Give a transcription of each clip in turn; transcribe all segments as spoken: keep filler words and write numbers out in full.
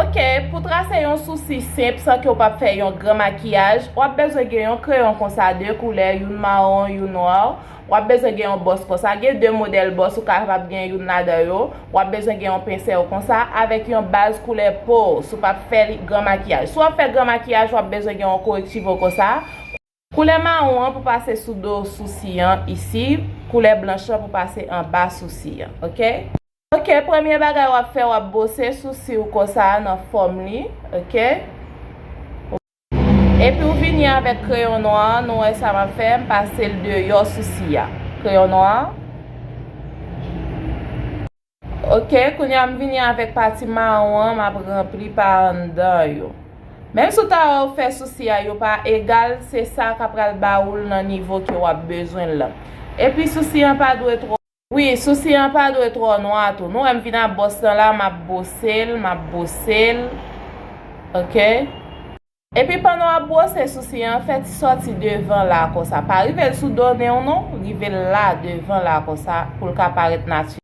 Ok, pou trase yon sousi senp san ke w p ap fè yon gran makiyaj, w ap bezwen gen yon kreyon konsa, de koulè, youn mawon, youn nwa. W ap bezwen gen yon bòs konsa. Gen de modèl bòs, ou kapab gen youn ladan yo. W ap bezwen gen yon pensèl konsa avèk yon baz koulè po si w p ap fè li gran makiyaj. Si w ap fè gran makiyaj, w ap bezwen gen yon korektivo konsa. Koulè mawon an pou pase sou do sousi an isi, koulè blanch lan pou pase anba sousi an, ok? Ok, premye bagay w ap fè, w ap bwose sousi w konsa nan fòm li, ok? Epi w vini avèk kreyon nwa an, nou wè sa m ap fè, m pase l deyò sousi a. Kreyon nwa an. Ok, kounye a m vini avèk pati mawon an, m ap ranpli pa anndan yo. Menm si w ta wè w fè sousi a, yo pa egal, se sa k ap pral ba ou l nan nivo ke w ap bezwen l lan. Epi sousi an pa dwe twò, wi, sousi an pa dwe twò nwa tou. Nou wè m vin ak bwòs lan la, m ap bwose l, m ap bwose l. Ok? Epi pandan w ap bwose sousi an, fè ti sòti devan la konsa. Pa rive l sou do nen w non, rive l la devan la konsa pou l ka parèt natirèl.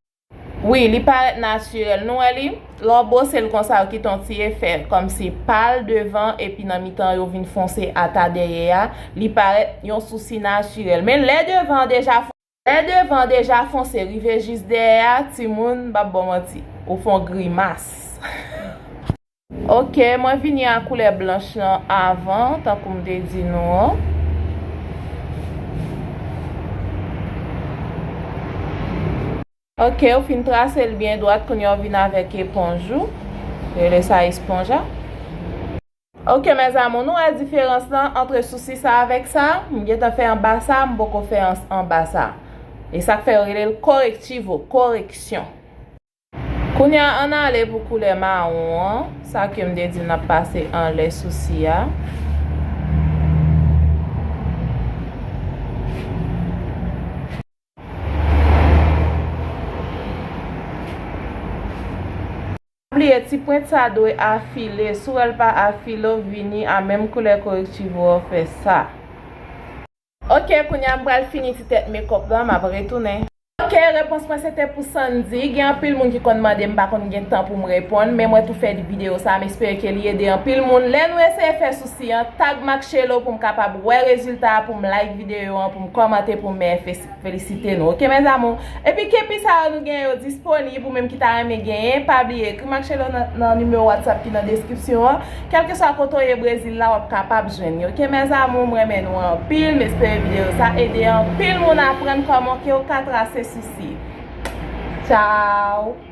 Wi, li parèt natirèl. Nou wè li? Lè w bwose l konsa, yo kite yon ti efè kòmsi pal devan epi nan mitan yo vin fonse ata dèyè a. Li parèt yon sousi natirèl. Men lè devan an deja fon-, lè devan an deja fonse rive jis dèyè a, timoun, m p ap ba w manti, ou fè yon grimas. Ok, mwen vini ak koulè blanch lan avan, tankou m te di nou an. Ok, ou fin trase l byen dwat, kounye a w vin avèk eponj ou. Rele sa esponj a. Ok, mes amours, nou wè diferans lan antre sousi sa avèk sa? M gentan fè anba sa, m poko fè an-, anba sa. E sa k fè yo rele l correctivo, koreksyon. Kounye a, ann ale pou koulè mawon an. Sa ke m te di n ap pase anlè sousi a. Pa bliye, ti pwent sa dwe afile. Si w wè l pa afile, w vini a menm koulè korektivo a, w fè sa. Ok, kounye a m pral fini ti tèt makeup lan, m ap retounen. Ok, repons mwen se te pou Sandy. Gen anpil moun ki konn mande m, pa konn gen tan pou m reponn, men mwen tou fè videyo sa, m espere ke li ede anpil moun. Lè nou eseye fè sousi an, tag Marc Chelo pou m kapab wè rezilta a, pou m like videyo an, pou m kòmante, pou m mèfesi. Felisite nou, ok, mes amours? Epi kepi sa yo nou gen yo disponib, ou menm ki ta renmen genyen, pa bliye, ekri Marc Chelo nan, nan nimewo WhatsApp ki nan deskripsyon an. Kèlkeswa kote w ye Brezil la, w ap kapab jwenn li, ok, mes amours? M renmen nou anpil, m espere videyo sa ede anpil moun aprann kòman ke w ka trase sousi. Tchao!